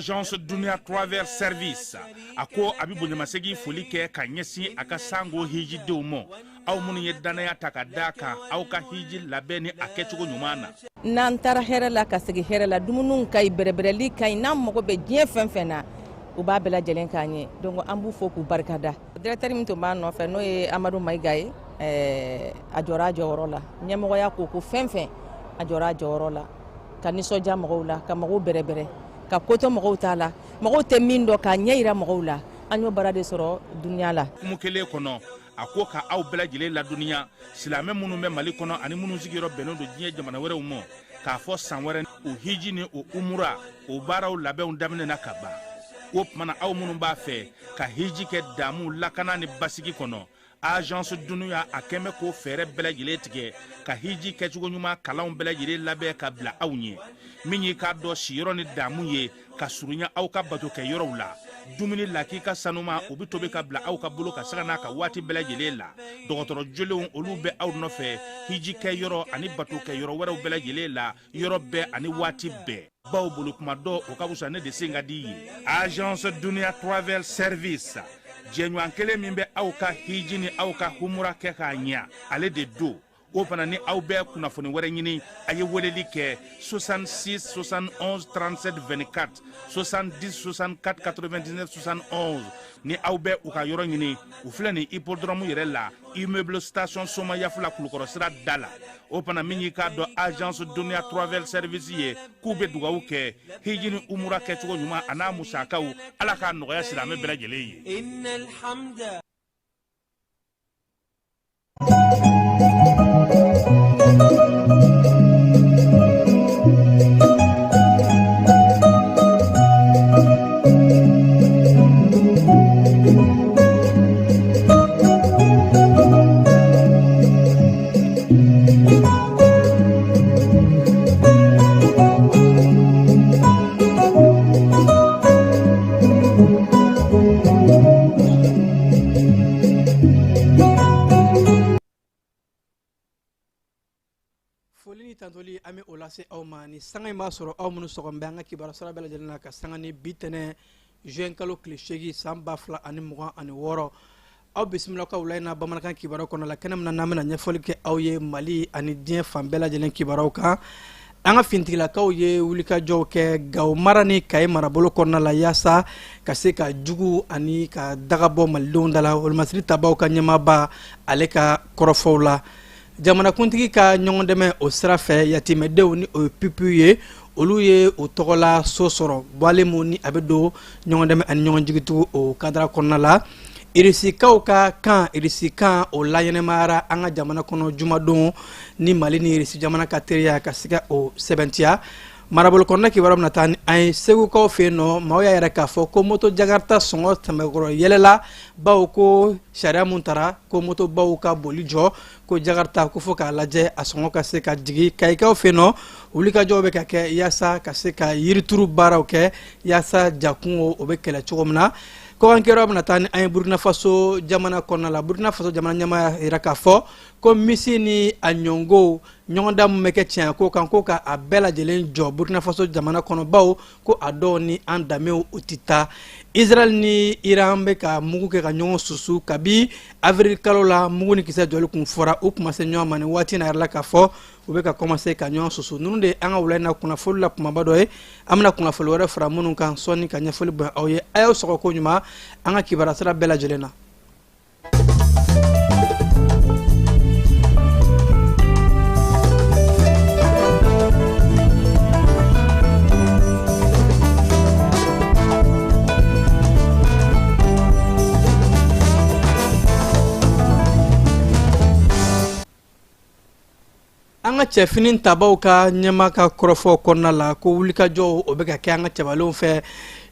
Agence Dunia Travel Service a ko a bɛ bonyamasegin foli kɛ ka ɲɛsin a ka sango hijidenw ma, aw minnu ye dannaya ta ka d'a kan aw ka hiji labɛn ni a kɛcogo ɲuman na. N'an taara hɛrɛ la ka segin hɛrɛ la, dumuniw ka ɲi, bɛrɛbɛrɛli ka ɲi, n'an mago bɛ diɲɛ fɛn fɛn na, u b'a bɛɛ lajɛlen k'an ye. Donc an b'u fo k'u barikada. Directeur min tun b'a nɔfɛ, n'o ye Amadu Mayiga ye, a jɔra a jɔyɔrɔ la. Ɲɛmɔgɔya ko ko fɛn fɛn, a jɔra a jɔyɔrɔ la, ka nisɔndiya mɔgɔw la, ka mɔgɔw bɛrɛbɛrɛ, ka ko to mɔgɔw t'a la, mɔgɔw tɛ min dɔn, k'a ɲɛ yira mɔgɔw la. An y'o baara de sɔrɔ dunuya la. Kumu kelen kɔnɔ, a ko ka aw bɛɛ lajɛlen ladɔnniya, silamɛ minnu bɛ Mali kɔnɔ ani minnu sigiyɔrɔ bɛnnen don diɲɛ jamana wɛrɛw ma, k'a fɔ san wɛrɛ o hiji ni o umura o baaraw labɛnw daminɛna ka ban. O tuma na, aw minnu b'a fɛ ka hiji kɛ damu, lakana ni basigi kɔnɔ, Agence Dunuya a kɛn bɛ k'o fɛɛrɛ bɛɛ lajɛlen tigɛ ka hiji kɛcogo ɲuman kalanw bɛɛ lajɛlen labɛn ka bila aw ɲɛ. Min y'i k'a dɔn siyɔrɔ ni damu ye ka surunya aw ka bato kɛ yɔrɔw la, dumuni lakika sanuma o bɛ tobi ka bila aw ka bolo ka sanga n'a ka waati bɛɛ lajɛlen la. Dɔgɔtɔrɔ jolenw olu bɛ aw nɔfɛ hiji kɛ yɔrɔ ani bato kɛ yɔrɔ wɛrɛw bɛɛ lajɛlen la, yɔrɔ bɛɛ ani waati bɛɛ. Baw bolo kuma dɔ o ka fisa ne de sen ka di ye. Agence Dunia Travel Service, jɛɲɔgɔn kelen min bɛ aw ka hiji ni aw ka humura kɛ k'a ɲɛ, ale de don. O fana ni aw bɛ kunnafoni wɛrɛ ɲini, a ye weleli kɛ 66 71 37 24, 70 64 99 71. Ni aw bɛ u ka yɔrɔ ɲini, u filɛ nin hippodrome yɛrɛ la, immeuble station Somayafula, Kulukɔrɔ sira da la. O fana min y'i k'a dɔn Agence Dunia Travel Service ye, k'u bɛ dugawu kɛ hiji ni umura kɛcogo ɲuman a n'a musakaw, Ala k'a nɔgɔya silamɛ bɛɛ lajɛlen ye. Foli ni tantoli, an bɛ o lase aw ma ni sanga in b'a sɔrɔ aw minnu sɔgɔn bɛ an ka kibaruya sira bɛɛ lajɛlen na ka sanga ni bi tɛnɛ juin kalo tile 8 san 2026. Aw bisimila ka wula in na bamanankan kibaruya kɔnɔ la, kɛnɛ min na n'an bɛna ɲɛfɔli kɛ aw ye Mali ani diɲɛ fan bɛɛ lajɛlen kibaruyaw kan. An ka finitigilakaw ye wulikajɔw kɛ Gawo mara ni Kayi marabolo kɔnɔna la, yaasa ka se ka jugu ani ka daga bɔ malidenw da la. Wolomasiri tabaw ka ɲɛmaaba, ale ka kɔrɔfɔw la, jamanakuntigi ka ɲɔgɔndɛmɛ o sira fɛ, yatimɛdenw ni o ye pipiw ye, olu ye u tɔgɔla so sɔrɔ bɔlen mun ni a bɛ don ɲɔgɔndɛmɛ ani ɲɔgɔn jigitugu o kadara kɔnɔna la. Irisikaw ka kan, irisikan, o laɲɛnɛmayara an ka jamana kɔnɔ jumadon ni Mali ni Irisi jamana ka teriya ka se ka o sɛbɛntiya. Marabolo kɔnɔna kibaruya bɛna taa ni an ye Segukaw fɛ yen nɔ. Maaw y'a yɛrɛ k'a fɔ ko moto jakarta sɔngɔ tɛmɛkɔrɔ yɛlɛla, bawo ko sariya mun tara ko motobaw ka boli jɔ, ko jakarta ko fo k'a lajɛ a sɔngɔ ka se ka jigin. Kayikaw fɛ yen nɔ, wulikajɔw bɛ ka kɛ yaasa ka se ka yirituru baaraw kɛ yaasa jakungo o bɛ kɛlɛ cogo min na. Kɔkan kibaruya bɛna taa ni an ye Burkina Faso jamana kɔnɔna la. Burkina Faso jamana ɲɛmaa y'a yira k'a fɔ ko misi ni a ɲɔngow ɲɔgɔndan min bɛ kɛ tiɲɛ ko kan, ko ka a bɛɛ lajɛlen jɔ Burkina Faso jamana kɔnɔ, bawo ko a dɔw ni an danbew o tɛ taa. Israel ni Iran bɛ ka mugu kɛ ka ɲɔgɔn susu kabi avril kalo la. Mugu ni kisɛ jɔli kun fɔra, u kuma se ɲɔgɔn ma. Ni waati na yɛrɛ la k'a fɔ u bɛ ka commencer ka ɲɔgɔn susu. Ninnu de an ka wula in na kunnafoli la kumaba dɔ ye. An bɛna kunnafoli wɛrɛ fara minnu kan sɔɔni ka ɲɛfɔli bonya aw ye. A y'aw sɔgɔ ko ɲuman an ka kibaruya sira bɛɛ lajɛlen na. An ka cɛfini tabaw ka ɲɛmaa ka kɔrɔfɔ kɔnɔna la, ko wulikajɔw o bɛ ka kɛ an ka cɛbalenw fɛ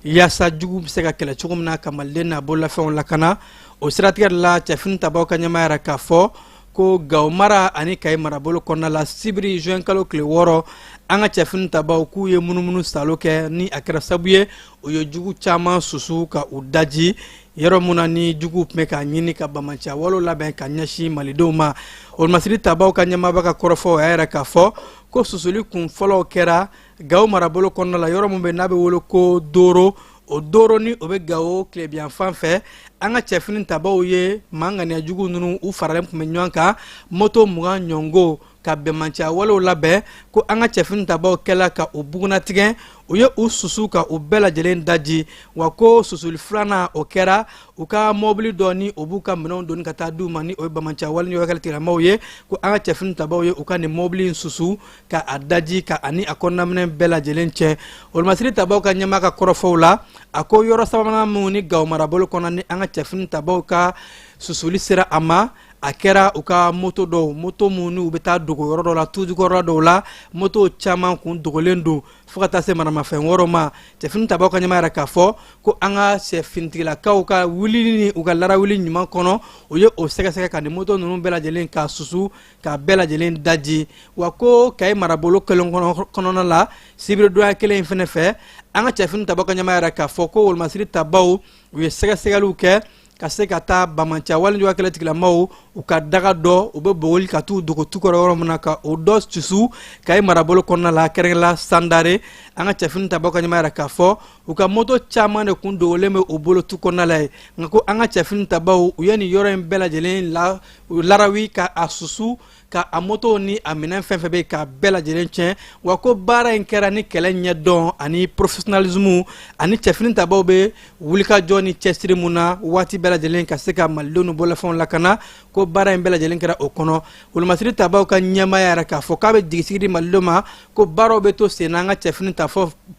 yaasa jugu bɛ se ka kɛlɛ cogo min na ka maliden n'a bololafɛnw lakana. O siratigɛ de la, cɛfini tabaw ka ɲɛmaa yɛrɛ k'a fɔ ko Gawo mara ani Kayi marabolo kɔnɔna la, sibiri juin kalo tile 6, an ka cɛfini tabaw k'u ye munumunu salo kɛ, ni a kɛra sababu ye u ye jugu caman susu ka u daji. Yɔrɔ mun na ni juguw tun bɛ k'a ɲini ka banbaanciya walew labɛn ka ɲɛsin malidenw ma, wolomasiri tabaw ka ɲɛmaaba ka kɔrɔfɔw y'a yira k'a fɔ ko susuli kun fɔlɔw kɛra Gawo marabolo kɔnɔna la, yɔrɔ min bɛ n'a bɛ wele ko Doro. O Doro ni o bɛ Gawo tilebinyanfan fɛ. An ka cɛfini tabaw ye maa ŋaniya jugu ninnu, u faralen tun bɛ ɲɔgɔn kan moto 20 ɲɔngo ka bɛnmanciya walew labɛn, ko an ka cɛfini tabaw kɛla ka u bugunnatigɛ, u ye u susu ka u bɛɛ lajɛlen daji. Wa ko susuli filanan, o kɛra u ka mɔbili dɔ ni o b'u ka minɛnw doni ka taa di u ma, ni o ye banbaanciya wale ɲɔgɔnkɛlɛ tigilamaw ye, ko an ka cɛfini tabaw ye u ka nin mɔbili in susu ka a daji ka ani a kɔnɔnaminɛn bɛɛ lajɛlen cɛ. Wolomasiri tabaw ka ɲɛmaa ka kɔrɔfɔw la, a ko yɔrɔ sabanan minnu ni Gawo marabolo kɔnɔ ni an ka cɛfini tabaw ka susuli sera a ma, a kɛra u ka moto dɔw, moto minnu n'u bɛ taa dogo yɔrɔ dɔw la, tujukɔrɔla dɔw la, moto caman kun dogolen don fo ka taa se maramafɛn wɔɔrɔ ma. Cɛfini tabaw ka ɲɛmaa yɛrɛ k'a fɔ ko an ka sɛfinitigilakaw ka wulili ni u ka larawuli ɲuman kɔnɔ, u ye o sɛgɛsɛgɛ ka nin moto ninnu bɛɛ lajɛlen ka susu k'a bɛɛ lajɛlen daji. Wa ko Kayi marabolo kelen kɔnɔna la, sibiridonya kelen in fɛnɛ fɛ, an ka cɛfini tabaw ka ɲɛmaa yɛrɛ k'a fɔ ko wolomasiri tabaw, u ye sɛgɛsɛgɛliw kɛ ka se ka taa banbaanciya wale juguya kɛlɛ tigilamaw u ka daga dɔ, u bɛ bogoli ka t'u dogo tu kɔrɔ yɔrɔ min na, ka o dɔ susu Kayi marabolo kɔnɔna la, kɛrɛnkɛrɛnla Sandare. An ka cɛfini tabaw ka ɲɛmaa yɛrɛ k'a fɔ u ka moto caman de kun dogolen bɛ u bolo tu kɔnɔna la yen, nka ko an ka cɛfini tabaw, u ye nin yɔrɔ in bɛɛ lajɛlen la larawi ka a susu ka a moto ni a minɛn fɛn fɛn bɛ k'a bɛɛ lajɛlen tiɲɛ. Wa ko baara in kɛra ni kɛlɛ ɲɛdɔn ani professionnalisme ani cɛfini tabaw bɛ wulikajɔ ni cɛsiri mun na waati bɛɛ lajɛlen ka se ka malidenw n'u bolofɛnw lakana, ko baara in bɛɛ lajɛlen kɛra o kɔnɔ. Wolomasiri tabaw ka ɲɛmaaya yɛrɛ k'a fɔ k'a bɛ jigisigi di malidenw ma ko baaraw bɛ to sen na an ka cɛfini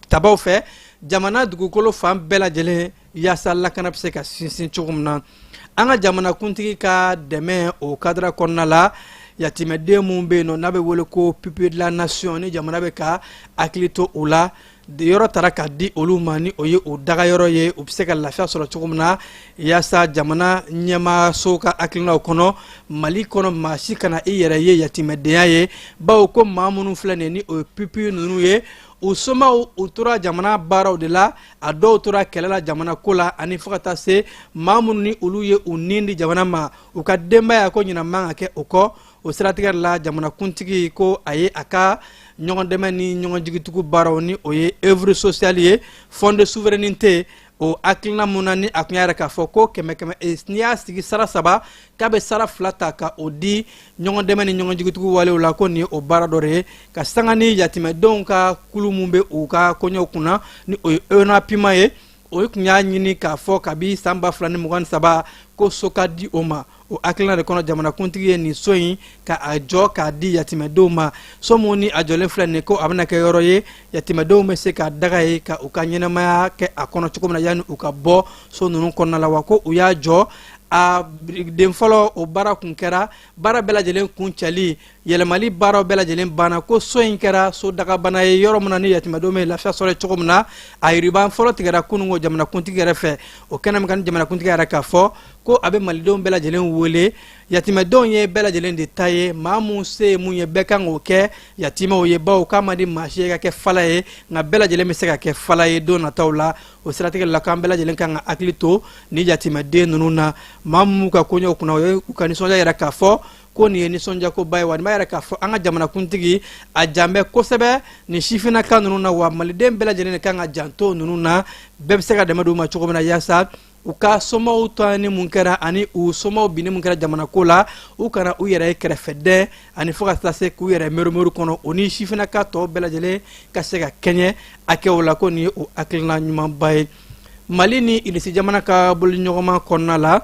tabaw fɛ jamana dugukolo fan bɛɛ lajɛlen, yaasa lakana bɛ se ka sinsin cogo min na. An ka jamanakuntigi ka dɛmɛ o kadira kɔnɔna la, yatimɛden minnu bɛ yen nɔ n'a bɛ wele ko pupille de la nation, ni jamana bɛ ka hakili to u la, yɔrɔ tara ka di olu ma, ni o ye u dagayɔrɔ ye, u bɛ se ka lafiya sɔrɔ cogo min na, yaasa jamana ɲɛmaaso ka hakilinaw kɔnɔ, Mali kɔnɔ maa si kana i yɛrɛ ye yatimɛdenya ye, bawo ko maa minnu filɛ nin ye, ni o ye pupille ninnu ye, u somaw u tora jamana baaraw de la, a dɔw tora kɛlɛ la jamana ko la, ani fo ka taa se maa minnu ni olu ye u nin di jamana ma, u ka denbaya ko ɲina man ka kɛ o kɔ. O siratigɛ la, jamanakuntigi ko a ye a ka ɲɔgɔn dɛmɛ ni ɲɔgɔn jigitugu baaraw, ni o ye œuvre sociale ye, fonds de souveraineté, o hakilina mun na ni a tun y'a yɛrɛ k'a fɔ ko kɛmɛ kɛmɛ n'i y'a sigi sara saba, k'a bɛ sara fila ta ka o di ɲɔgɔn dɛmɛ ni ɲɔgɔn jigitugu walew la, ko nin ye o baara dɔ de ye ka sanga ni yatimɛdenw ka kulu mun bɛ u ka koɲɛw kunna, ni o ye ONAPIMA ye. O tun y'a ɲini k'a fɔ kabi san 2023 ko so ka di o ma. O hakilina de kɔnɔ, jamanakuntigi ye nin so in ka a jɔ k'a di yatimɛdenw ma. So mun ni a jɔlen filɛ nin, ko a bɛna kɛ yɔrɔ ye yatimɛdenw bɛ se ka daga ye ka u ka ɲɛnamaya kɛ a kɔnɔ cogo min na yanni u ka bɔ so ninnu kɔnɔna la. Wa ko u y'a jɔ a den fɔlɔ, o baara kun kɛra, baara bɛɛ lajɛlen kuncɛli, yɛlɛmali baaraw bɛɛ lajɛlen banna, ko so in kɛra so dagabana ye, yɔrɔ min na ni yatimɛdenw bɛ lafiya sɔrɔ cogo min na. A yiriban fɔlɔ tigɛra kununko jamanakuntigi yɛrɛ fɛ. O kɛnɛ min kan ni jamanakuntigi yɛrɛ k'a fɔ ko a bɛ malidenw bɛɛ lajɛlen wele, yatimɛdenw ye bɛɛ lajɛlen de ta ye, maa mun se ye mun ye, bɛɛ kan k'o kɛ yatimɛw ye, bawo k'a man di maa si ye ka kɛ fala ye, nka bɛɛ lajɛlen bɛ se ka kɛ fala ye don nataw la. O siratigɛ la, k'an bɛɛ lajɛlen kan ka hakili to ni yatimɛden ninnu na. Maa minnu ka koɲɛw kunna, o ye u ka nisɔndiya yɛrɛ k'a fɔ ko nin ye nisɔndiyakoba ye. Wa nin b'a yɛrɛ k'a fɔ an ka jamanakuntigi a jan bɛ kosɛbɛ nin sifinnaka ninnu na, wa maliden bɛɛ lajɛlen de kan ka janto ninnu na, bɛɛ bɛ se ka dɛmɛ d'u ma cogo min na, yaasa u ka somaw tɔɲɔni mun kɛra ani u somaw binni mun kɛra jamana ko la, u kana u yɛrɛ ye kɛrɛfɛdɛn ani fo ka taa se k'u yɛrɛ merimeri kɔnɔ, o ni sifinnaka tɔw bɛɛ lajɛlen ka se ka kɛɲɛ hakɛw la. Ko nin ye o hakilina ɲumanba ye. Mali ni Irisi jamana ka boliɲɔgɔnma kɔnɔna la,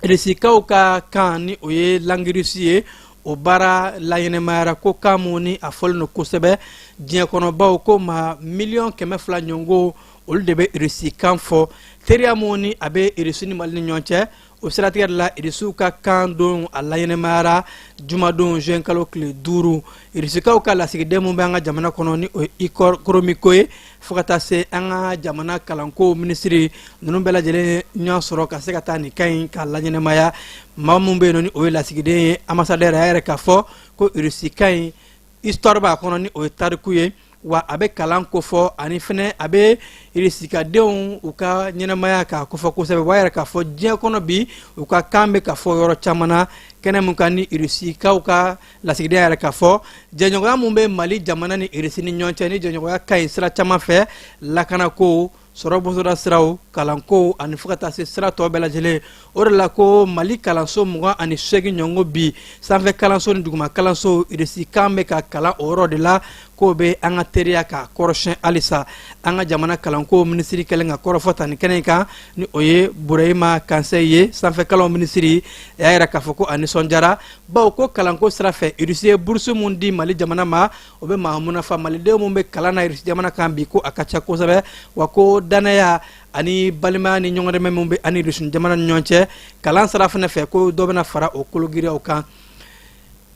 Irisikaw ka kan, ni o ye langue russe ye, o baara laɲɛnɛmayara, ko kan mun ni a fɔlen don kosɛbɛ diɲɛ kɔnɔ, bawo ko maa 200 miliyɔn ɲɔgɔn olu de bɛ Irisi kan fɔ. Teriya mun ni a bɛ Irisi ni Mali ni ɲɔgɔn cɛ, o siratigɛ de la, Irisiw ka kan don a laɲɛnɛmayara jumadon juin kalo tile 5. Irisikaw ka lasigiden mun bɛ an ka jamana kɔnɔ, ni o ye Igor Gromyko ye, fo ka taa se an ka jamana kalanko minisiri ninnu bɛɛ lajɛlen ɲɔgɔn sɔrɔ ka se ka taa nin kan in k'a laɲɛnɛmaya. Maa mun bɛ yen nɔ, ni o ye lasigiden ye, ambassadeur, a y'a yɛrɛ k'a fɔ ko Irisi kan in, histoire b'a kɔnɔ, ni o ye tariku ye. Wa a bɛ kalan kofɔ, ani fɛnɛ a bɛ irisikadenw u ka ɲɛnamaya k'a kofɔ kosɛbɛ. O b'a yira k'a fɔ diɲɛ kɔnɔ bi, u ka kan bɛ ka fɔ yɔrɔ caman na. Kɛnɛ mun kan ni irisikaw ka lasigiden yɛrɛ k'a fɔ jɛɲɔgɔnya mun bɛ Mali jamana ni Irisi ni ɲɔgɔn cɛ, ni jɛɲɔgɔnya ka ɲi sira caman fɛ, lakanako, sɔrɔ bɔsɔda siraw, kalanko, ani fo ka taa se sira tɔ bɛɛ lajɛlen. O de la ko Mali kalanso 28 ɲɔgɔn bi, sanfɛ kalanso ni duguma kalanso, irisi kan bɛ ka kalan o yɔrɔ de la, k'o bɛ an ka teriya k'a kɔrɔsiyɛn halisa. An ka jamana kalanko minisiri kɛlen ka kɔrɔfɔ ta nin kɛnɛ in kan, ni o ye Burahima Kansayi ye, sanfɛ kalanw minisiri, a y'a yira k'a fɔ ko a nisɔndiyara, bawo ko kalanko sira fɛ, Irisi ye burusu mun di Mali jamana ma, o bɛ maa munafa. Malidenw mun bɛ kalan na Irisi jamana kan bi, ko a ka ca kosɛbɛ. Wa ko dannaya ani balimaya ni ɲɔgɔndɛmɛ min bɛ ani Irisi jamana ni ɲɔgɔn cɛ kalan sira fana fɛ, ko dɔ bɛna fara o kologiriyaw kan.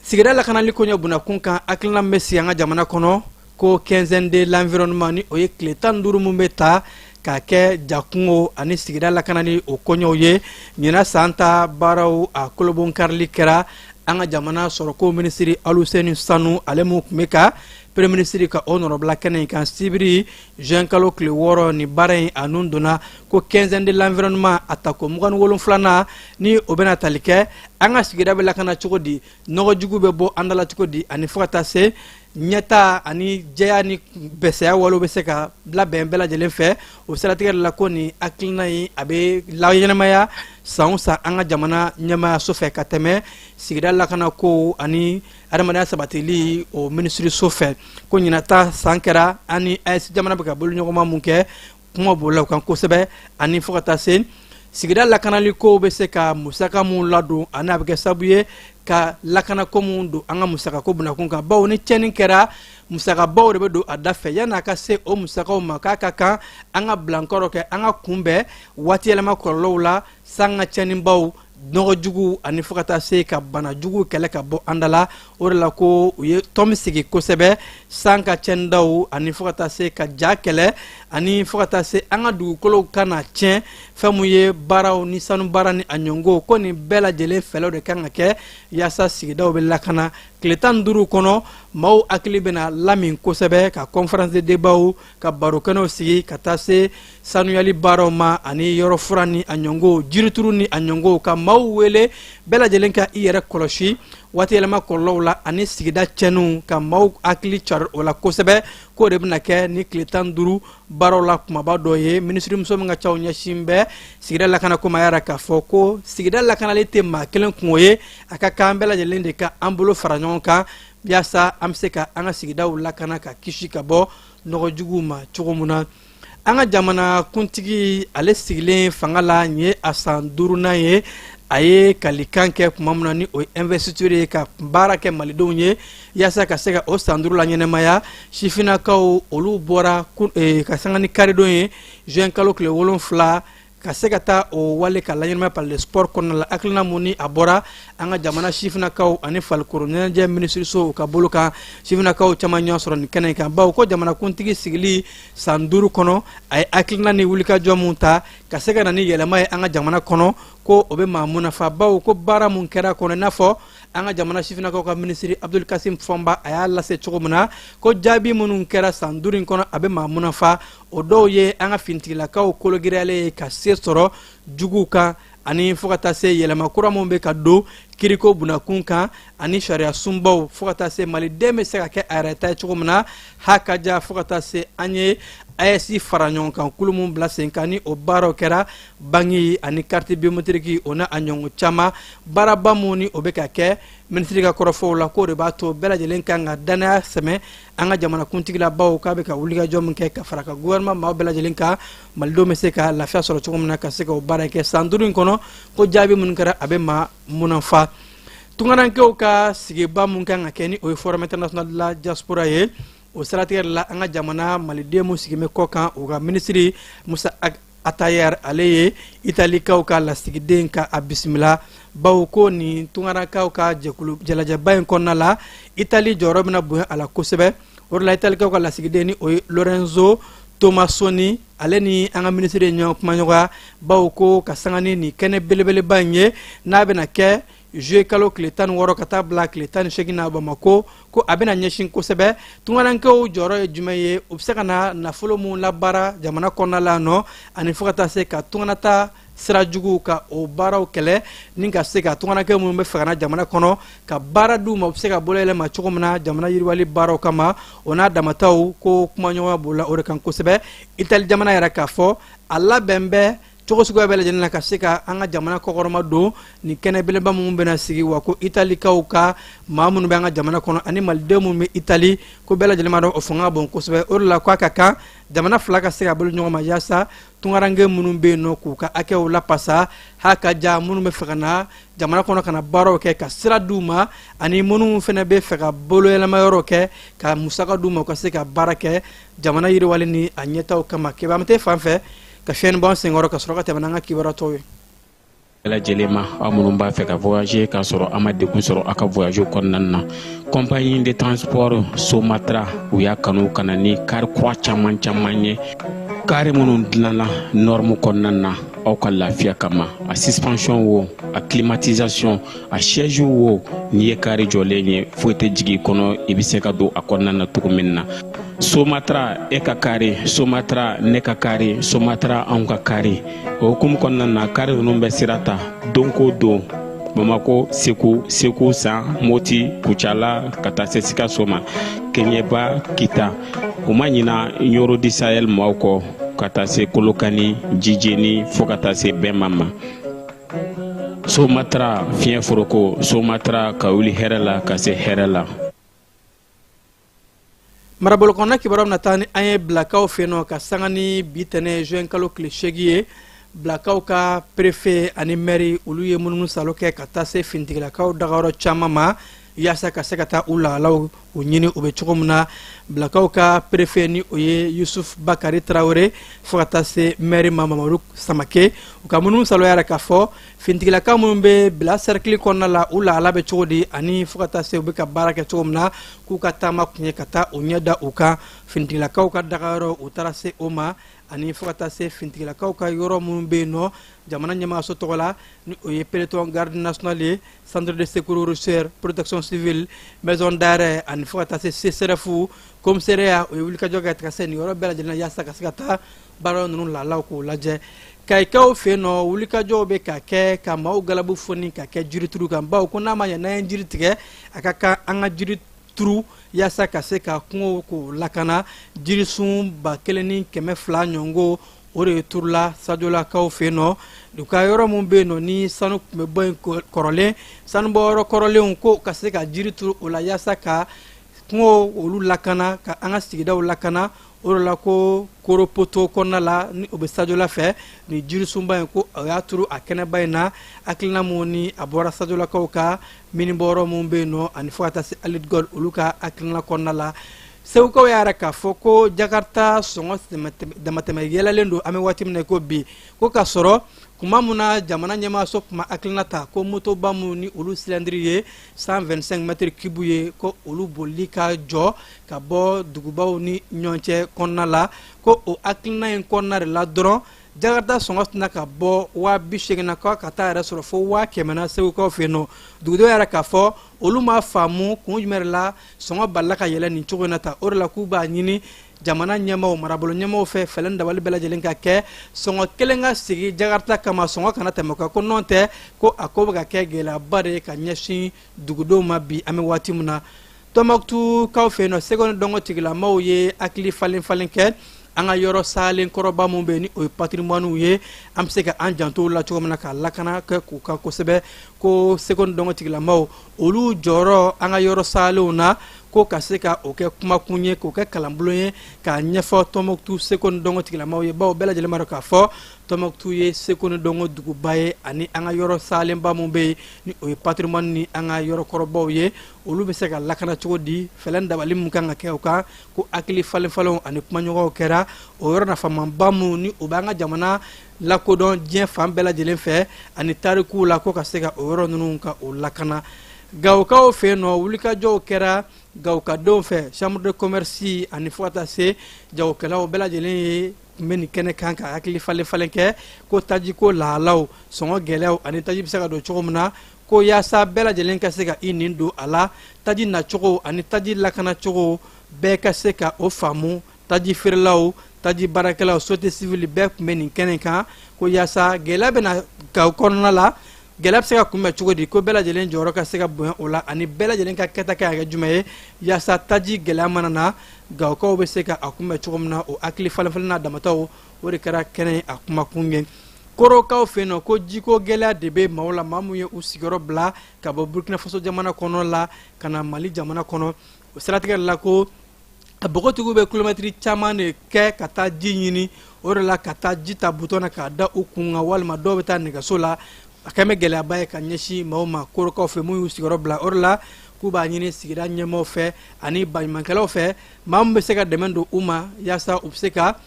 Sigida lakanali koɲɛ bunakun kan, hakilina min bɛ sigi an ka jamana kɔnɔ ko quinzaine de l'environnement, ni o ye tile 15 min bɛ ta k'a kɛ jakungo ani sigida lakanali o koɲɛw ye, ɲinan san ta baaraw a kolobonkarili kɛra. An ka jamana sɔrɔko minisiri Aluseni Sanu, ale mun tun bɛ ka premier minisiri ka o nɔrɔbila kɛnɛ in kan sibiri juin kalo tile 6, ni baara in a nun donna ko quinzaine de l'environnement a tako 27nan, ni o bɛna tali kɛ an ka sigida bɛ lakana cogo di, nɔgɔ jugu bɛ bɔ an da la cogo di, ani fo ka taa se ɲɛta ani jɛya ni bɛsɛya walew bɛ se ka labɛn bɛɛ lajɛlen fɛ. O siratigɛ de la ko nin hakilina in a bɛ laɲɛnamaya san o san an ka jamana ɲɛmaayaso fɛ, ka tɛmɛ sigida lakanako ani adamadenya sabatili o minisiriso fɛ. Ko ɲinata san kɛra an ni AES jamana bɛ ka boloɲɔgɔnma mun kɛ, kuma b'o la o kan kosɛbɛ, ani fo ka taa se sigida lakanali kow bɛ se ka musaka mun ladon, ani a bɛ kɛ sababu ye ka lakanako mun don an ka musakako bunakun kan, bawo ni tiɲɛni kɛra, musakabaw de bɛ don a da fɛ. Yanni a ka se o musakaw ma, k'a ka kan an ka bilankɔrɔ kɛ an ka kunbɛn waati yɛlɛma kɔlɔlɔw la, san ka tiɲɛnibaw, nɔgɔ jugu, ani fo ka taa se ka bana jugu kɛlɛ ka bɔ an da la. O de la ko u ye tɔn sigi kosɛbɛ san ka tiɲɛnidaw, ani fo ka taa se ka ja kɛlɛ, ani fo ka taa se an ka dugukolow kana tiɲɛ, fɛn mun ye baaraw ni sanu baara ni a ɲɔngo, ko nin bɛɛ lajɛlen fɛlɛw de kan ka kɛ yaasa sigidaw bɛ lakana. Tile 15 kɔnɔ, maaw hakili bɛna lamin kosɛbɛ ka conférence de débatw, ka barokɛnɛw sigi, ka taa se sanuyali baaraw ma, ani yɔrɔ fura ni a ɲɔngo, jirituru ni a ɲɔngo, ka maaw wele bɛɛ lajɛlen ka i yɛrɛ kɔlɔsi waati yɛlɛma kɔlɔlɔw la ani sigida tiɲɛniw, ka maaw hakili cari o la kosɛbɛ, k'o de bɛna kɛ ni tile 15 baaraw la kumaba dɔ ye. Minisirimuso min ka caw ɲɛsin bɛ sigida lakanako ma y'a k'a fɔ ko sigida lakanali tɛ maa kelen kungo ye, a ka kan bɛɛ lajɛlen de ka an bolo fara ɲɔgɔn kan yaasa an bɛ se ka an ka sigidaw lakana ka kisi ka bɔ nɔgɔ juguw ma cogo min na. An ka jamana kuntigi, ale sigilen fanga la nin ye a san duurunan ye, a ye kalikan kɛ tuma min na, ni o ye investiture ye, ka baara kɛ malidenw ye yaasa ka se ka o san 5 la ɲɛnɛmaya. Sifinnakaw olu bɔra ka sanga ni karidon ye juin kalo tile 7, ka se ka taa o wale ka laɲɛnamaya palais des sports kɔnɔna la. Hakilina mun ni a bɔra an ka jamana sifinnakaw ani falikoro ɲɛnajɛ minisiriso ka bolo kan, sifinnakaw caman ɲɔgɔn sɔrɔ nin kɛnɛ in kan, bawo ko jamanakuntigi sigili san 5 kɔnɔ, a ye hakilina ni wulikajɔ mun ta ka se ka na ni yɛlɛma ye an ka jamana kɔnɔ, ko o bɛ maa munafa, bawo ko baara mun kɛra kɔnɔ, i n'a fɔ an ka jamana sifinnakaw ka minisiri Abdul Kasim Fɔnba a y'a lase cogo min na, ko jaabi minnu kɛra san 5 in kɔnɔ, a bɛ maa munafa. O dɔw ye an ka finitigilakaw kologiriyalen ye ka se sɔrɔ juguw kan, ani fo ka taa se yɛlɛma kura minnu bɛ ka don kiriko bunakun kan ani sariya sunbaw, fo ka taa se maliden bɛ se ka kɛ a yɛrɛ ta ye cogo min na ha ka ja, fo ka taa se an ye AES fara ɲɔgɔn kan kulu mun bila sen kan, ni o baaraw kɛra banki ani carte biométrique, o n'a a ɲɔgɔn caman. Baaraba mun ni o bɛ ka kɛ, minisiri ka kɔrɔfɔw la, k'o de b'a to bɛɛ lajɛlen kan ka dannaya sɛmɛ an ka jamanakuntigi la, bawo k'a bɛ ka wulikajɔ min kɛ ka fara ka gouvernement maaw bɛɛ lajɛlen kan, malidenw bɛ se ka lafiya sɔrɔ cogo min na ka se ka o baara kɛ san 5 in kɔnɔ, ko jaabi minnu kɛra, a bɛ maa munafa. Tunkarankew ka sigiba mun kan ka kɛ, ni o ye forum international de la diaspora ye, o siratigɛ de la an ka jamana maliden mun sigilen bɛ kɔ kan, u ka minisiri Musa Atayɛr, ale ye italikaw ka lasigiden ka a bisimila, bawo ko nin tunkarankaw ka jɛkulu jalajɛba in kɔnɔna la, Itali jɔyɔrɔ bɛna bonya a la kosɛbɛ. O de la italikaw ka lasigiden, ni o ye Lorenzo Tomasoni, ale ni an ka minisiri ye ɲɔgɔn kumaɲɔgɔnya, bawo ko ka sanga ni nin kɛnɛ belebeleba in ye n'a bɛna kɛ Juillet kalo tile 16 ka taa bila tile 18 na Bamako, ko a bɛna ɲɛsin kosɛbɛ tungarankew jɔyɔrɔ ye jumɛn ye, u bɛ se ka na nafolo mun labaara jamana kɔnɔna la nɔ, ani fo ka taa se ka tunganata sira juguw ka o baaraw kɛlɛ, ni ka se ka tungaranke minnu bɛ fɛ ka na jamana kɔnɔ ka baara d'u ma, u bɛ se ka bolo yɛlɛma cogo min na jamana yiriwali baaraw kama, o n'a damataw. Ko kumaɲɔgɔnya b'o la o de kan kosɛbɛ. Itali jamana yɛrɛ k'a fɔ a labɛn bɛ cogo suguya bɛɛ lajɛlen na ka se ka an ka jamana kɔkɔrɔma don nin kɛnɛ beleba minnu bɛna sigi wa. Ko Italikaw ka maa minnu bɛ an ka jamana kɔnɔ ani maliden minnu bɛ Itali, ko bɛɛ lajɛlen b'a dɔn o fanga bon kosɛbɛ. O de la k'a ka kan jamana fila ka se ka bolo ɲɔgɔn ma yaasa tungaranke minnu bɛ yen nɔ k'u ka hakɛw lapasa, ha ka ja minnu bɛ fɛ ka na jamana kɔnɔ ka na baaraw kɛ, ka sira d'u ma, ani minnu fana bɛ fɛ ka boloyɛlɛma yɔrɔ kɛ, ka musaka d'u ma u ka se ka baara kɛ jamana yiriwali ni a ɲɛtaw kama. Keba an bɛ fan fɛ ka fiɲɛni bɔ an senkɔrɔ ka sɔrɔ ka tɛmɛ n'an ka kibaruya tɔw ye. Bɛɛ lajɛlen ma, aw minnu b'a fɛ ka voyager k'a sɔrɔ a ma degun sɔrɔ aw ka voyage kɔnɔna na, compagnie de transport Somatra, u y'a kanu ka na ni kari kura caman caman ye, kari minnu dilanna norme kɔnɔna na aw ka lafiya kama. A suspension wo, a climatisation, a siège wo, n'i ye kari jɔlen ye, foyi tɛ jigin i kɔnɔ, i bɛ se ka don a kɔnɔna na cogo min na. Somatra, e ka kari Somatra, ne ka kari Somatra, anw ka kari. O hukumu kɔnɔna na, kari ninnu bɛ sira ta don ko don Bamako, Segu, Segu San, Moti, Kucala, ka taa se Sikaso ma, Keɲeba, Kita. U ma ɲina Ɲoro di Sahel maaw kɔ, ka taa se Kolokani, Jijeni, fo ka taa se Bɛnma ma. Somatra, fiɲɛ foroko Somatra, ka wuli hɛrɛ la ka se hɛrɛ la. Marabolo kɔnɔna kibaruya bɛna taa ni an ye Bilakaw fɛ yen nɔ ka sanga ni bi tɛnɛ juin kalo tile 8 ye. Bilakaw ka préfet ani maire, olu ye munumunu salo kɛ ka taa se finitigilakaw dagayɔrɔ caman ma yaasa ka se ka taa u lahalaw u ɲini u bɛ cogo min na. Bilakaw ka préfet, ni o ye Yusuf Bakari Tarawele, fo ka taa se maire ma Mamadu Samake, u ka munumunu salo yɛrɛ k'a fɔ finitigilakaw minnu bɛ Bila cercle kɔnɔna la, u lahala bɛ cogo di, ani fo ka taa se u bɛ ka baara kɛ cogo min na. K'u ka taama kun ye ka taa u ɲɛ da u kan finitigilakaw ka dagayɔrɔ, u taara se o ma, ani fo ka taa se finitigilakaw ka yɔrɔ minnu bɛ yen nɔ jamana ɲɛmaaso tɔgɔ la, ni o ye peloton garde nationale ye, centre de secours routier, protection civile, maison d'arrêt, ani fo ka taa se CSRéf, commissariat. O ye wulikajɔ kɛ ka se nin yɔrɔ bɛɛ lajɛlen na yaasa ka se ka taa baara ninnu lahalaw k'o lajɛ. Kayikaw fɛ yen nɔ, wulikajɔw bɛ ka kɛ ka maaw galabu foni ka kɛ jirituru kan, bawo ko n'a ma ɲɛ n'an ye jiri tigɛ, a ka kan an ka jiri turu yaasa ka se ka kungo k'o lakana. Jirisun 1200 ɲɔgɔnko, o de turula Sajolakaw fɛ yen nɔ, u ka yɔrɔ min bɛ yen nɔ ni sanu tun bɛ bɔ yen kɔrɔlen, sanubɔyɔrɔ kɔrɔlenw, ko ka se ka jiri turu o la yaasa ka kungo olu lakana, ka an ka sigidaw lakana. O de la ko Koropoto kɔnɔna la, ni o bɛ Sajola fɛ, ni jirisunba in, ko o y'a turu a kɛnɛba in na. Hakilina mun ni a bɔra Sajolakaw ka minibɔyɔrɔ mun bɛ yen nɔ, ani fo ka taa se Alit Gold, olu ka hakilina kɔnɔna la. Segukaw y'a yɛrɛ k'a fɔ ko Jakarta sɔngɔ damatɛmɛ yɛlɛlen don an bɛ waati min na ko bi, ko k'a sɔrɔ kuma mun na jamana ɲɛmaaso kuma hakilina ta ko motoba minnu ni olu cylindre ye 125 mètres cube ye, ko olu bolili ka jɔ ka bɔ dugubaw ni ɲɔgɔn cɛ kɔnɔna la, ko o hakilina in kɔnɔna de la dɔrɔn Jakarta sɔngɔ tɛna ka bɔ 80 000 na ka taa yɛrɛ sɔrɔ fo 100 000 na Segukaw fɛ yen nɔ. Dugudenw yɛrɛ k'a fɔ olu m'a faamu kun jumɛn de la sɔngɔ balila ka yɛlɛ nin cogo in na ta. O de la k'u b'a ɲini jamana ɲɛmaaw, marabolo ɲɛmaaw fɛ, fɛɛrɛ ni dabali bɛɛ lajɛlen ka kɛ, sɔngɔ kelen ka sigi Jakarta kama, sɔngɔ kana tɛmɛ o kan, ko n'o tɛ ko a ko bɛ ka kɛ gɛlɛyaba de ye ka ɲɛsin dugudenw ma bi an bɛ waati min na. Tɔnbɔkutukaw fɛ yen nɔ, seko ni dɔnko tigilamaw ye hakili falen falen kɛ an ka yɔrɔ salen kɔrɔba min bɛ yen, ni o ye patrimoine ye, an bɛ se ka an janto la cogo min na ka lakana kɛ k'u kan kosɛbɛ. Ko seko ni dɔnko tigilamaw, olu jɔyɔrɔ an ka yɔrɔ salenw na, ko ka se ka o kɛ kumakun ye, k'o kɛ kalanbulon ye k'a ɲɛfɔ Tɔnbɔkutu seko ni dɔnko tigilamaw ye, bawo bɛɛ lajɛlen b'a dɔn k'a fɔ Tɔnbɔkutu ye seko ni dɔnko duguba ye, ani an ka yɔrɔ salenba min bɛ yen, ni o ye patrimoine ni an ka yɔrɔ kɔrɔbaw ye, olu bɛ se ka lakana cogo di, fɛɛrɛ dabali min kan ka kɛ o kan. Ko hakili falen falenw ani kumaɲɔgɔnw kɛra o yɔrɔ nafamanba minnu ni o b'an ka jamana lakodɔn diɲɛ fan bɛɛ lajɛlen fɛ ani tarikuw la, ko ka se ka o yɔrɔ ninnu ka o lakana. Gawokaw fɛ yen nɔ, wulikajɔw kɛra Gawokadenw fɛ, chambre de commerce ani fo ka taa se jagokɛlaw bɛɛ lajɛlen ye tun bɛ nin kɛnɛ kan ka hakili falen falen kɛ ko tajiko lahalaw, sɔngɔ gɛlɛyaw ani taji bɛ se ka don cogo min na. Ko yaasa bɛɛ lajɛlen ka se ka i nin don a la, taji nacogo ani taji lakanacogo, bɛɛ ka se ka o faamu. Taji feerelaw, taji baarakɛlaw, société civile, bɛɛ tun bɛ nin kɛnɛ kan, ko yaasa gɛlɛya bɛ na Gawo kɔnɔna la, gɛlɛya bɛ se ka kunbɛn cogo di, ko bɛɛ lajɛlen jɔyɔrɔ ka se ka bonya o la, ani bɛɛ lajɛlen ka kɛta ka kɛ jumɛn ye yaasa taji gɛlɛya mana na, Gawokaw bɛ se ka a kunbɛn cogo min na. O hakili falenfalen n'a damataw, o de kɛra kɛnɛ a kumakun ye. Korokaw fɛ yen nɔ, ko jiko gɛlɛya de bɛ maaw la, maa min ye u sigiyɔrɔ bila ka bɔ Burkina Faso jamana kɔnɔ la ka na Mali jamana kɔnɔ. O siratigɛ la, ko a npogotigiw bɛ kilomɛtiri caman de kɛ ka taa ji ɲini. O de la, ka taa ji ta butɔn na k'a da u kun kan, walima dɔw bɛ taa nɛgɛso la. A kɛn bɛ gɛlɛyaba ye ka ɲɛsin maaw ma Korokaw fɛ minnu y'u sigiyɔrɔ bila. O de la, k'u b'a ɲini sigida ɲɛmaaw fɛ ani baɲumankɛlaw fɛ, maa min bɛ se ka dɛmɛ don u ma yaasa u bɛ se ka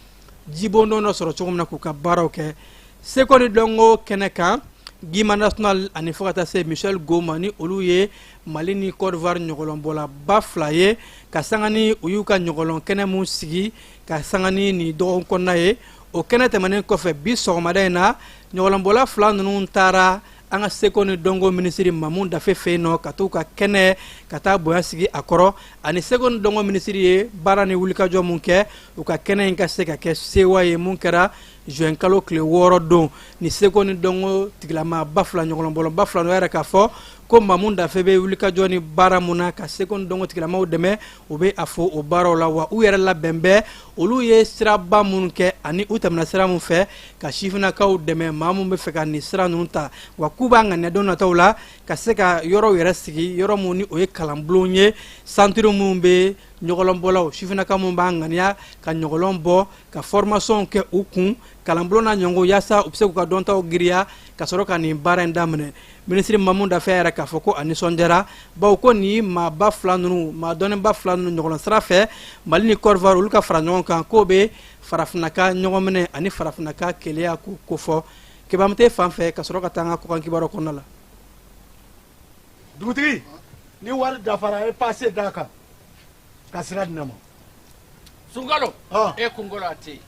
jibondon dɔ sɔrɔ cogo min na k'u ka baaraw kɛ. Seko ni dɔnko kɛnɛ kan, Guima National ani fo ka taa se Michel Goma, ni olu ye Mali ni Côte d'Ivoire ɲɔgɔlɔnbɔlaba fila ye, ka sanga ni u y'u ka ɲɔgɔlɔn kɛnɛ mun sigi ka sanga ni nin dɔgɔkun kɔnɔna ye. O kɛnɛ tɛmɛnen kɔfɛ, bi sɔgɔmada in na, ɲɔgɔlɔnbɔla fila ninnu taara an ka seko ni dɔnko minisiri Mamu Dafe fɛ yen nɔ, ka t'u ka kɛnɛ ka taa bonya sigi a kɔrɔ, ani seko ni dɔnko minisiri ye baara ni wulikajɔ mun kɛ u ka kɛnɛ in ka se ka kɛ sewa ye, mun kɛra juin kalo tile 6 don. Ni seko ni dɔnko tigilama ba fila, ɲɔgɔlɔnbɔla ba fila yɛrɛ, k'a fɔ ko Mamu Dafe bɛ wulikajɔ ni baara mun na ka seko ni dɔnko tigilamaw dɛmɛ, u bɛ a fɔ o baaraw la. Wa u yɛrɛ labɛn bɛɛ, olu ye siraba minnu kɛ ani u tɛmɛna sira min fɛ ka sifinnakaw dɛmɛ, maa min bɛ fɛ ka nin sira ninnu ta. Wa k'u b'a ŋaniya don nataw la ka se ka yɔrɔw yɛrɛ sigi, yɔrɔ mun ni o ye kalanbulon ye, santiri minnu bɛ ɲɔgɔlɔnbɔlaw, sifinnaka minnu b'a ŋaniya ka ɲɔgɔlɔn bɔ, ka formation kɛ u kun kalanbulon na ɲɔgɔn, yaasa u bɛ se k'u ka dɔntaw giriya ka sɔrɔ ka nin baara in daminɛ. Minisiri Mamu Dafe yɛrɛ k'a fɔ ko a nisɔndiyara, bawo ko nin maaba fila ninnu, maa dɔnnenba fila ninnu, ɲɔgɔlɔn sira fɛ Mali ni Côte d'Ivoire, olu ka fara ɲɔgɔn kan, k'o bɛ farafinna ka ɲɔgɔn minɛ ani farafinna ka keleya ko kofɔ. Kebamute fan fɛ, ka sɔrɔ ka taa an ka kɔkan kibaruyaw kɔnɔna la. Dugutigi, ni wari dafara, a ye passe d'a kan ka sira di ne ma. Sunkalo, e kunkolo a tɛ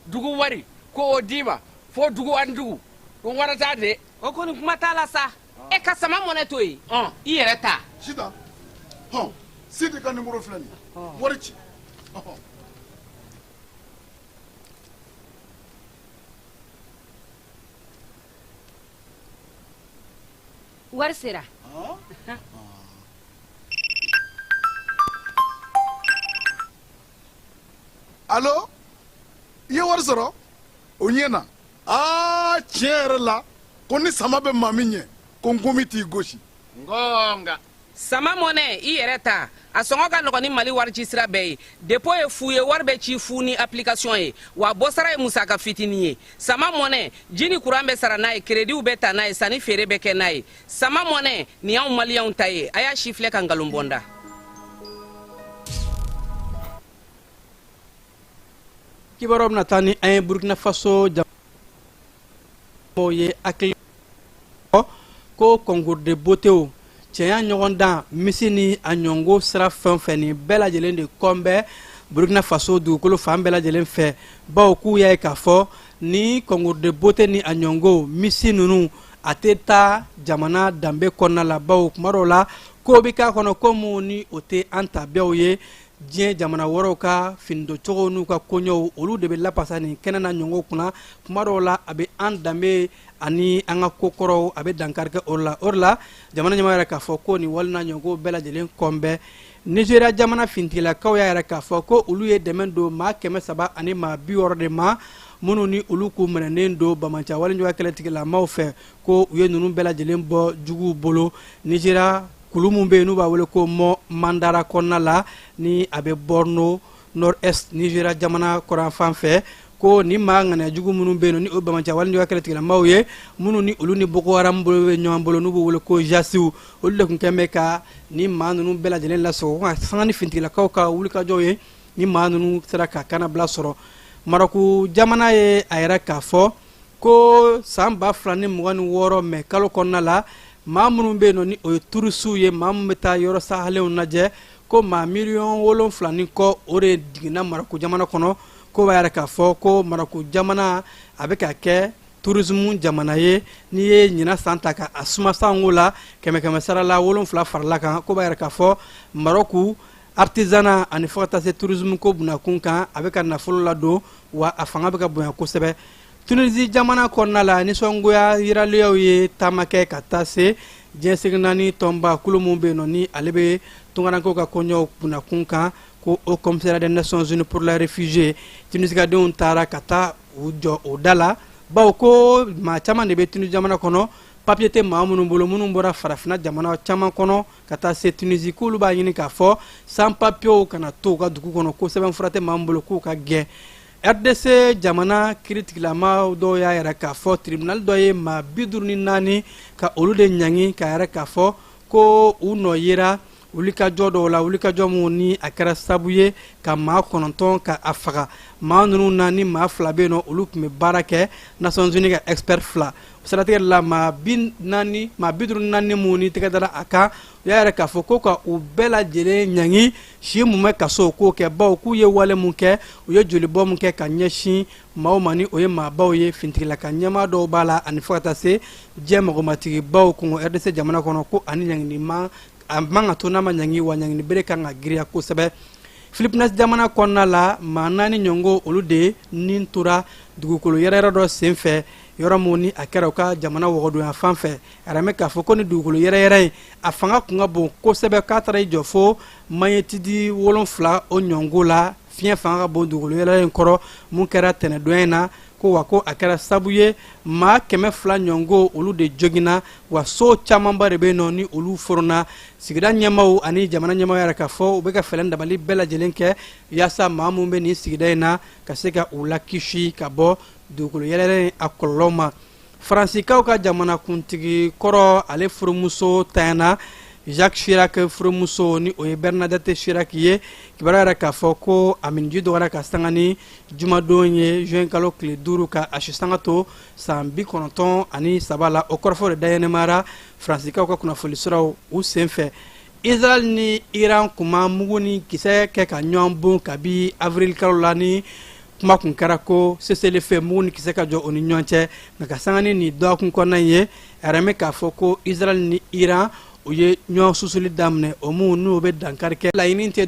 dugu wari ko o d'i ma fo dugu ani dugu o wara t'a de. O kɔni, kuma t'a la sa. E ka sama mɔnɛ to yen, i yɛrɛ ta. Sitan hɔn, Sidi ka nimoro filɛ nin ye, wari ci ɔhɔn. Wari sera. Allo, i ye wari sɔrɔ o ɲɛ na? Aa, tiɲɛ yɛrɛ la, ko ni sama bɛ maa min ɲɛ, ko nkomi t'i gosi. Ngonga. Sama mɔnɛ, i yɛrɛ ta, a sɔngɔ ka nɔgɔn ni Mali wari ci sira bɛɛ ye. Dépôt ye fu ye, wari bɛ ci fu ni application ye, wa bɔsara ye musaka fitinin ye. Sama mɔnɛ, ji ni kuran bɛ sara n'a ye, créditw bɛ ta n'a ye, sanni feere bɛ kɛ n'a ye. Sama mɔnɛ nin y'anw maliyɛnw ta ye. A y'a si filɛ ka nkalon bɔ n da. Kibaruyaw bɛna taa ni an ye Burkina Faso jamaw ye hakili ko concours de beauté, cɛya ɲɔgɔn dan, misi ni a ɲɔngo sira fɛn fɛn, nin bɛɛ lajɛlen de kɔn bɛ Burkina Faso dugukolo fan bɛɛ lajɛlen fɛ, bawo k'u y'a ye k'a fɔ ni concours de beauté ni a ɲɔngo misi ninnu, a tɛ taa jamana danbe kɔnɔna la, bawo kuma dɔw la ko bɛ k'a kɔnɔ ko mun ni o tɛ an tabiyaw ye. Diɲɛ jamana wɛrɛw ka finidoncogo n'u ka koɲɛw, olu de bɛ lapasa nin kɛnɛ na ɲɔngɔw kunna. Kuma dɔw la, a bɛ an danbe ani an ka kokɔrɔw, a bɛ dankari kɛ o la. O de la, jamana ɲɛmaa yɛrɛ k'a fɔ ko nin wale n'a ɲɔgɔnw bɛɛ lajɛlen kɔn bɛ. Nizeriya jamana finitigilakaw y'a yɛrɛ k'a fɔ ko olu ye dɛmɛ don maa 360 de ma, minnu ni olu k'u minɛnen don banbaanci walejuguya kɛlɛtigilamaw fɛ, ko u ye ninnu bɛɛ lajɛlen bɔ juguw bolo Nizeriya kulu min bɛ yen n'u b'a wele ko Mɔ Mandara kɔnɔna la, ni a bɛ Borno nord est, Nizeriya jamana kɔrɔnfan fɛ, ko ni maa ŋaniya jugu minnu bɛ yen ni o banbaanci walejuguya kɛlɛtigilamaw ye, minnu ni olu ni Boko Haram bolo bɛ ɲɔgɔn bolo, n'u b'u wele ko jasiw, olu de tun kɛn bɛ ka ni maa ninnu bɛɛ lajɛlen lasɔgɔ. Ka sanga ni finitigilakaw ka wulikajɔw ye, ni maa ninnu sera ka kannabila sɔrɔ. Marɔku jamana ye a yɛrɛ k'a fɔ ko san 2026 mɛ kalo kɔnɔna la, maa minnu bɛ yen nɔ ni o ye turisiw ye, maa minnu bɛ taa yɔrɔ sahalenw lajɛ, ko maa 7 miliyɔn ni kɔ, o de jiginna Marɔku jamana kɔnɔ. Ko b'a yɛrɛ k'a fɔ ko Marɔku jamana a bɛ ka kɛ tourisme jamana ye. N'i ye ɲinan san ta ka a suma sango la, kɛmɛ kɛmɛ sara la 7 farala kan. Ko b'a yɛrɛ k'a fɔ Maroc artisanat ani fo ka taa se tourisme ko bunakun kan, a bɛ ka nafolo ladon wa a fanga bɛ ka bonya kosɛbɛ. Tunisie jamana kɔnɔna la, nisɔngoya yiraliyaw ye taama kɛ ka taa se diɲɛ seleke naani tɔnba kulu min bɛ yen nɔ, ni ale bɛ tunkarankew ka koɲɛw bunakun kan, ko Haut Commissariat des Nations Unies pour les réfugiés. Tunisikadenw taara ka taa u jɔ o da la, bawo ko maa caman de bɛ Tunisi jamana kɔnɔ, papiye tɛ maa minnu bolo, minnu bɔra farafinna jamana caman kɔnɔ ka taa se Tunisi, k'olu b'a ɲini k'a fɔ sans papiyew kana to u ka dugu kɔnɔ, ko sɛbɛnfura tɛ maa min bolo k'u ka gɛn. RDC jamana kiritigilama dɔw y'a yɛrɛ k'a fɔ tribunal dɔ ye maa 54 ka olu de ɲangi, k'a yɛrɛ k'a fɔ ko u nɔ yera wulikajɔ dɔw la, wulikajɔ minnu ni a kɛra sabu ye ka maa 9 ka a faga. Maa ninnu na, ni maa 2 bɛ yen nɔ, olu tun bɛ baara kɛ Nations Unies ka expert 2. O siratigɛ la, maa 40, maa 54 minnu ni tɛgɛ dara a kan, u y'a yɛrɛ k'a fɔ ko ka u bɛɛ lajɛlen ɲangi si mun bɛ kaso k'o kɛ, bawo k'u ye wale mun kɛ, u ye jolibɔ mun kɛ ka ɲɛsin maaw ma, ni o ye maabaw ye, finitigilaka ɲɛmaa dɔw b'a la ani fo ka taa se diɲɛ mɔgɔmatigibaw Congo RDC jamana kɔnɔ, ko ani ɲangini man a man ka to n'a ma ɲangi, wa ɲangini bere kan ka giriya kosɛbɛ. Philippines jamana kɔnɔna la, maa 4 ɲɔgɔn olu de nin tora dugukolo yɛrɛyɛrɛ dɔ senfɛ, yɔrɔ min ni a kɛra u ka jamana wagaduguya fan fɛ. A yɛrɛ k'a fɔ ko ni dugukolo yɛrɛyɛrɛ in a fanga kun ka bon kosɛbɛ, k'a taara i jɔ fo magnitude 7 o ɲɔgɔn la. Fiɲɛ fanga ka bon dugukolo yɛrɛyɛrɛ in kɔrɔ mun kɛra tɛnɛdonya in na, ko wa ko a kɛra sabu ye maa 200 ɲɔgɔn olu de joginna, wa so camanba de bɛ yen nɔ ni olu forona. Sigida ɲɛmaaw ani jamana ɲɛmaaw yɛrɛ k'a fɔ u bɛ ka fɛɛrɛ dabali bɛɛ lajɛlen kɛ yaasa maa minnu bɛ nin sigida in na ka se ka u lakisi ka bɔ dugukolo yɛrɛyɛrɛ in a kɔlɔlɔ ma. Faransikaw ka jamanakuntigi kɔrɔ, ale furumuso tanyana, Jacques Chirac furumuso, ni o ye Bernadette Chirac ye. Kibaruya yɛrɛ k'a fɔ ko a miniji dɔgɔyara ka sanga ni jumadon ye, juin kalo tile 5, ka a si sanga to san 93 la. O kɔrɔfɔ de dayɛnɛmayara faransikaw ka kunnafoni siraw u senfɛ. Israël ni Iran kuma mugu ni kisɛ kɛ ka ɲɔgɔn bon kabi avril kalo la, ni kuma kun kɛra ko cessez-le-feu, mugu ni kisɛ ka jɔ o ni ɲɔgɔn cɛ. Nka ka sanga ni nin dɔgɔkun kɔnɔna in ye, a yɛrɛ k'a fɔ ko Israël ni Iran u ye ɲɔgɔn susuli daminɛ, o mun n'o bɛ dankari kɛ. Laɲini tɛ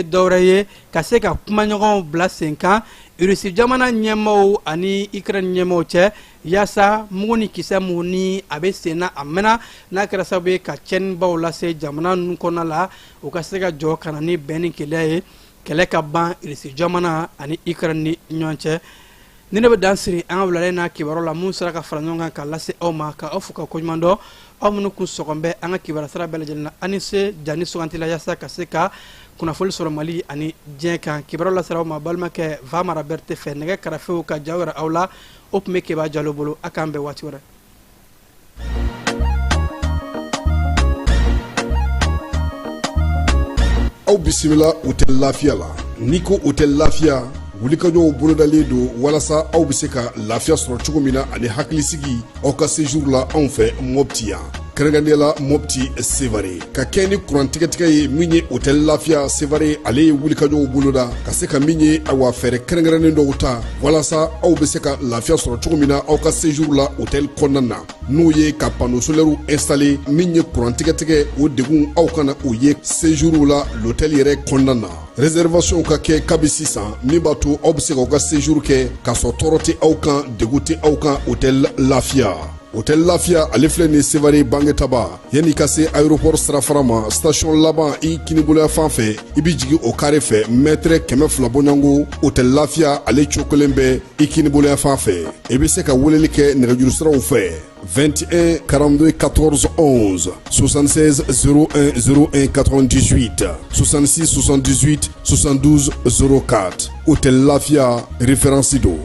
dɔwɛrɛ ye ka se ka kumaɲɔgɔnw bila sen kan Irisi jamana ɲɛmaaw ani Ukraine ɲɛmaaw cɛ, yaasa mugu ni kisɛ mun ni a bɛ sen na a mɛnna, n'a kɛra sababu ye ka tiɲɛnibaw lase jamana ninnu kɔnɔna la, u ka se ka jɔ ka na ni bɛn ni kelenya ye, kɛlɛ ka ban Irisi jamana ani Ukraine ni ɲɔgɔn cɛ. Ni ne bɛ dan siri an ka wulalen na kibaru la mun sera ka fara ɲɔgɔn kan ka lase aw ma, ka aw fo ka koɲuman dɔn, aw minnu kun sɔgɔn bɛ an ka kibaru sira bɛɛ lajɛlen na ani se jani sugantila yaasa ka se ka kunnafoni sɔrɔ Mali ani diɲɛ kan. Kibaru lasera aw ma balimakɛ Vamara Berete fɛ, nɛgɛ karafew ka jaw yɛrɛ aw la, o tun bɛ Keba Jalo bolo. A k'an bɛn waati wɛrɛ. Aw bisimila Hôtel Lafiya la. N'i ko Hôtel Lafiya, wulikajɔw bolodalen don walasa aw bɛ se ka lafiya sɔrɔ cogo min na ani hakilisigi aw ka séjour la anw fɛ Mopti yan, kɛrɛnkɛrɛnnenya la Mopti Sevare. Ka kɛ ni kuran tigɛtigɛ ye min ye, Hôtel Lafiya Sevare ale ye wulikajɔw boloda ka se ka min ye, awa, fɛɛrɛ kɛrɛnkɛrɛnnen dɔw ta walasa aw bɛ se ka lafiya sɔrɔ cogo min na aw ka séjour la hôtel kɔnɔna na, n'o ye ka panneau solaire installé. Min ye kuran tigɛtigɛ, o degun aw kana o ye séjour la l'hôtel yɛrɛ kɔnɔna na. Réservation ka kɛ kabi sisan, min b'a to aw bɛ se k'aw ka séjour kɛ k'a sɔrɔ tɔɔrɔ tɛ aw kan, degun tɛ aw kan. Hôtel Lafiya, Hôtel Lafiya ale filɛ nin Sevare Bangetaba, yanni ka se aéroport sirafara ma, station laban i kiniboloya fan fɛ, i bɛ jigin o carré fɛ, mètre 200 bɔɲɔgɔnko, Hôtel Lafiya ale cogo kelen bɛ i kiniboloya fan fɛ. I bɛ se ka weleli kɛ nɛgɛjuru siraw fɛ: 21 42 14 11, 76 01 01 98, 66 78 72 04. Hôtel Lafia, référence do.